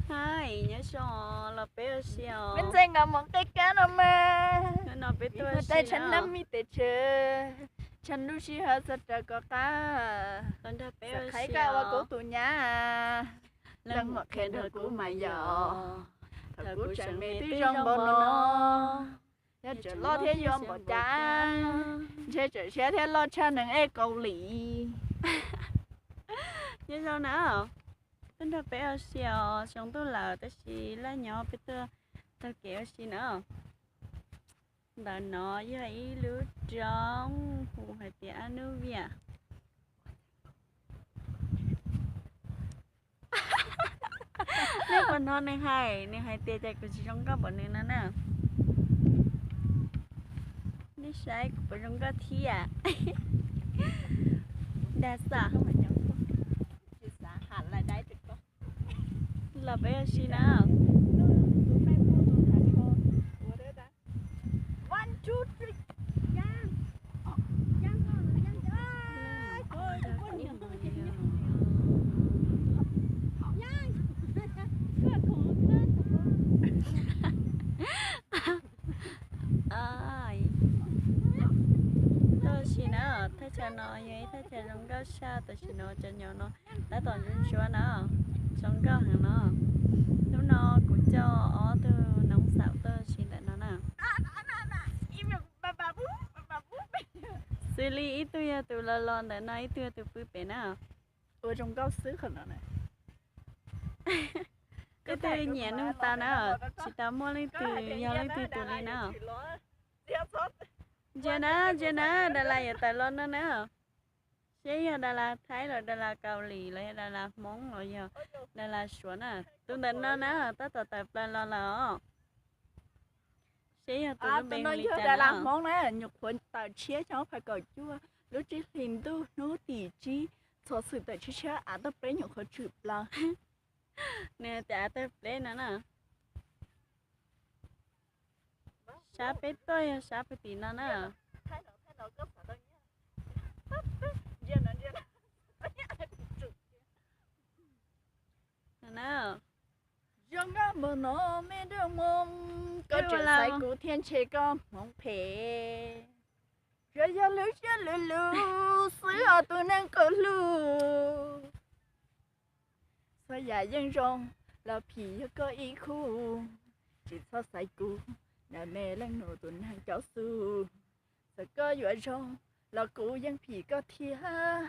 Hais, nyob zoo, los peb ua si os. Peb ntxees nkaus mus qe kab no mas. Hnub no peb tuaj ua si na. Tshaj lub sij hawm txog raws koj qab los nrog peb ua si os. Ua kuv tus nyab, leej muam qhia nrog kuv mas yom. Thaum kuv tseem me twb zoo npaum no, yog tseem loj thiab yuav npaum cas, ntshe tseem siab thiab loj tshaj neeg ej Kaus Lim. Nyob zoo na, tuaj nrog peb ua si os, xyoo ntuj lawm tab sis laj nyob peb tuaj taug kev ua si na. Ntawm no yog ib lub roob hu hais tias Ab Nub Viam. Nej puas hnov nws hais, nws hais tias cas kuv tsis zoo nkauj npaum nws no na. Nej saib kuv puas zoo nkauj thiab? Dag xwb. Los peb ua si na. Tuaj ua si na, thaj chaw no yog ib thaj chaw zoo nkauj tshaj, tam sim no cov nyob no tab tom ntsuab ntsuab na, zoo nkauj heev no. Hnub no kuv coj ob tug noov xaum tuaj ua si ntawm no na. Xws li ib tug yog tus los los ntawm no, ib tug yog tus pw pem na. Ua zoo nkauj xwb qhov no na. Ib tug nyiam nug tas na, tsis tau muaj leej twg yog leej twg tus li na. Ntsia na, ntsia na, das las yuav tawm los no na. Seb yog das las Thaib los das las Kaus Lim los yog das las Hmoob los yog das las Suav na. Tus ntawm no na, tab tom tawm plaws los lawm os. Seb yog tus lub npe no yog das las Hmoob na, nyuam qhuav tawm tshiab xyoo ob phav kaum cuaj lub tsib hlis ntuj hnub tim tsib, txhos xwm tawm tshiab tshiab av tawg pleb nyuam qhuav tshwm plaws. Nws tias av tawg pleb no na. Sab peb tuaj yog sab pem tim no na. Zoo nkauj npaum no me nraug Hmoob, koj tseem xaiv kuv thiab ntshe koj hmoov phem. Tsuas yog lub siab lug lug xwb os tus neeg kuv hlub. Txhua yam yeej zoo los phim yog koj ib khub. Tsis txhob xaiv kuv, nab me leej nus tus neeg caub xub. Txawm koj yuav zoo los kuv yeej phim koj thiab.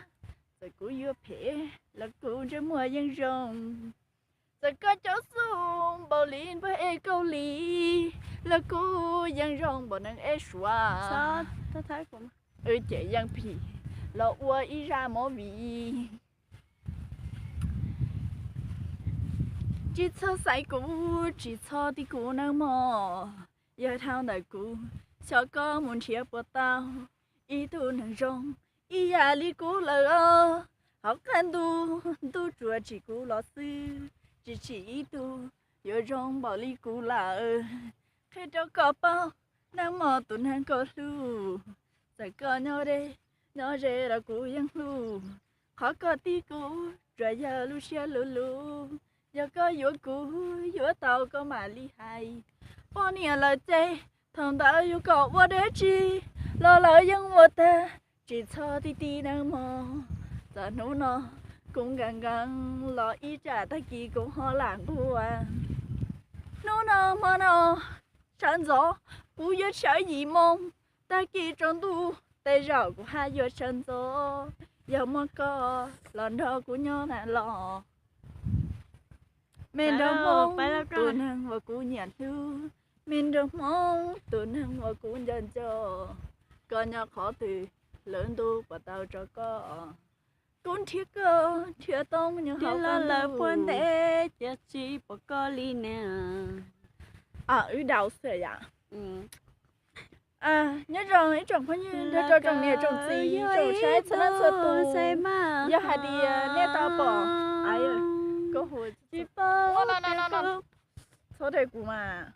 Txawm kuv yuav phem los kuv ntsej muag yeej zoo. Txawm koj caub xub npaum li npawg ej Kaus Lim los kuv yeej zoo npaum neeg ej Suav. Wb ces yeej phim los ua ib zaj movie. Tsis txhob xaiv kuv, tsis txhob tig kuv nawb mog. Yog dhau ntawm kuv, xyov koj mus nrhiav puas tau ib tug neeg zoo ib yam li kuv lawm os. Hauv qab ntuj, ntuj tsuas tsim kuv los xwb, tsis tsim ib tug yuav zoo npaum li kuv lawm. Qhia rau koj paub, nab mog tus neeg koj hlub, txawm koj nyob deb nyob ze los kuv yeej hlub. Qhov koj tig kuv tsuas yog lub siab lug lug. Yog koj yuav kuv, yuav tau koj mam li hais. Poj niam lawm ces thaum ntawd yus kom ua dab tsi los lawv yeej ua tag. Tsis txhob tig tig nawb mog. Txawm hnub no kuv nkees nkees los ib tsam tag kis kuv ho lam nquag. Hnub no hmo no sawv ntxov kuv yuav sawv yim moo, tag kis tsaus ntuj tej zaum kuv haj yuav sawv ntxov. Yog muaj koj los nrog kuv nyob na los. Me nraug Hmoob, tus neeg uas kuv nyiam hlub, me nraug Hmoob, tus neeg uas kuv nco nco, koj nyob qhov twg lub ntuj puas tau tso koj. Kuv nrhiav koj nrhiav tau nyob hauv qab ntuj, puag ntej cia tsis pom koj li na. Wb daus xwb yom. Nyob zoo ib tsoom phooj ywg nrog rau tsoom niam tsoom txiv tsoom saib txhua leej txhua tus, yog hais tias nej tau pom, koj hu, txhob de kuv mas,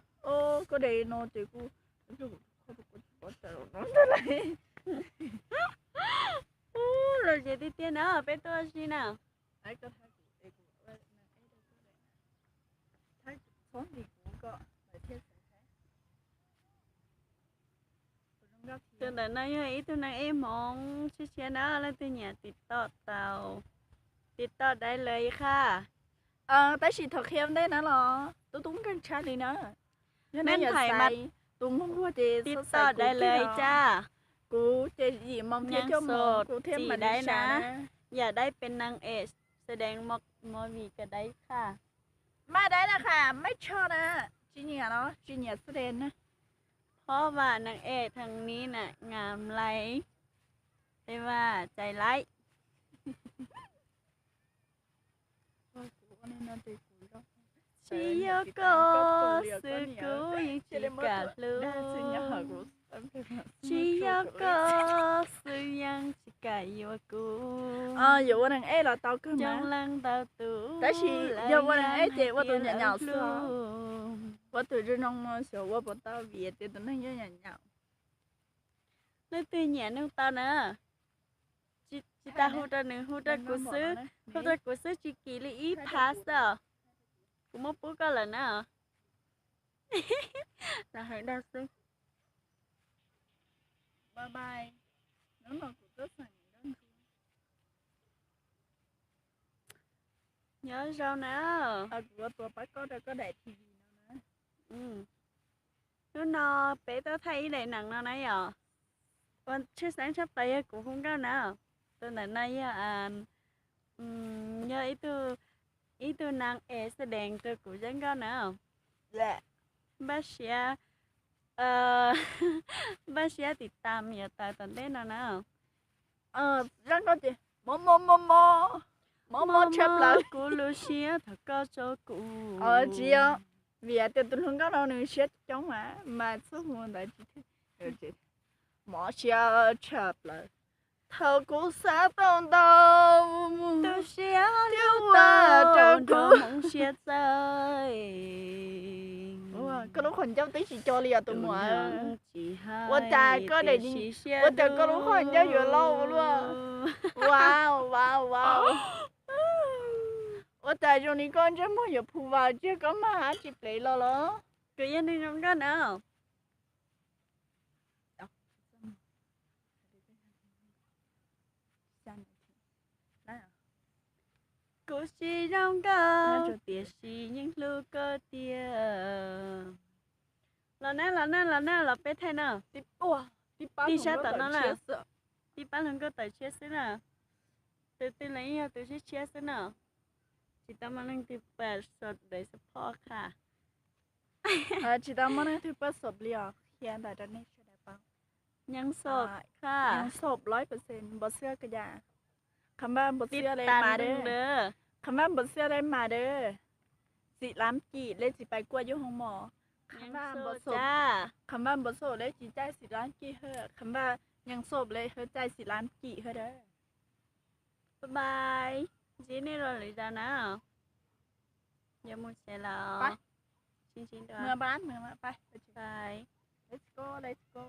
koj de no ces kuv, los ces tiag tiag na peb tuaj si na. Tus ntawm no yog ib tug neeg ej Hmoob tshiab tshiab na, leej twg nyiam tiv toj tau, tiv toj dai lawv ib qha. Tab sis thaum qhia ntej na los tub tub nkeeg tshaj li na. Yog nej yam xaiv tus muag nquag ces tiv toj dai lawv ib tsa. Kuv ces yim moos thiab cuaj moos kuv thiaj mam li dai na. Yam dai pes neeg es xav deev movie ka dai qha. Maj dai na qha maj tsho na, tsis nyiam los tsis nyiam xav deev na. Phov vam neeg es theem ni na ngam lais, es vam cais laib. Tsis yog koj xwb kuv yeej tsis kam hlub, tsis yog koj xwb yeej tsis kam yuav kuv. Yuav ua neeg ej los tau kawg mas, tab sis yog ua neeg ej ces ua tus nyam nyaum xwb. Ua tus zoo no xyov ua puas tau vim tias tus neeg yog nyam nyaum. Leej twg nyiam nug tau na. Tsis tas hu rau nws, hu rau kuv xwb, hu rau kuv xwb tsis kim li ib phav xwb os. Kuv muab pub koj lawm na. Los hais dag xwb. Nyob zoo na. Hnub no peb tuaj thaij ib daim neem no na yom. Ua tshwj xeeb tshaj plaws yog kuv hu nkauj na. Tus ntawm no yog, yog ib tug neeg es xav deev rau kuv zaj nkauj na. Npaj siab, npaj siab tiv tam yuav tawm tom ntej no na. Zaj nkauj ces mob mob mob mob, mob mob tshaj plaws kuv lub siab thaum koj tso kuv. Tsis yog, vim tias tus hluas nkauj no nws siab coob mas, mas txoj hu ntawd tsis, mob siab tshaj plaws. Thaum kuv xav tau ntau, tu siab thiab ua rau kuv hmoov siab txawv. Koj lub qhov ncauj twb tsis co li os tus muam. Ua cas koj, ua cas koj lub qhov ncauj yuav loj ua luaj. Wow, wow, wow. Ua cas zoo li koj ntsej muag yuav phu vas, tsis yog koj mag dab tsi plev los los? Kuv yog neeg zoo nkauj na. Kuv tsis zoo nkauj tiam sis yeej hlub koj tiag. Los na, los na, los na, los peb thaij na. Tib sab tom no na. Tib pab hluas nkauj tawm tshiab xwb na. Tus twg los yeej yog tus tshiab tshiab xwb na. Tsis tau muaj leej twg pab sawv daws support qha. Tsis tau muaj leej twg pab sawv li os, qhia ntawm rau nej sawv daws paub. Nyeej xom qha, nyeej xom laib percent npau xia koj yam. Qhov npaj npau xia le mas dawb, qhov npaj npau xia le mas dawb. Txim lab cim le tsis pais kuaj yuj hoo mos. Qhov npaj npau xia, qhov npaj npau xia le tsis caij txim lab cim hawb, qhov npaj nyeej xom le hawb caij txim lab cim hawb dawb. Bye bye, ntsib nej rau lwm zaus na. Yuav mus tsev lawm. Let's go, let's go.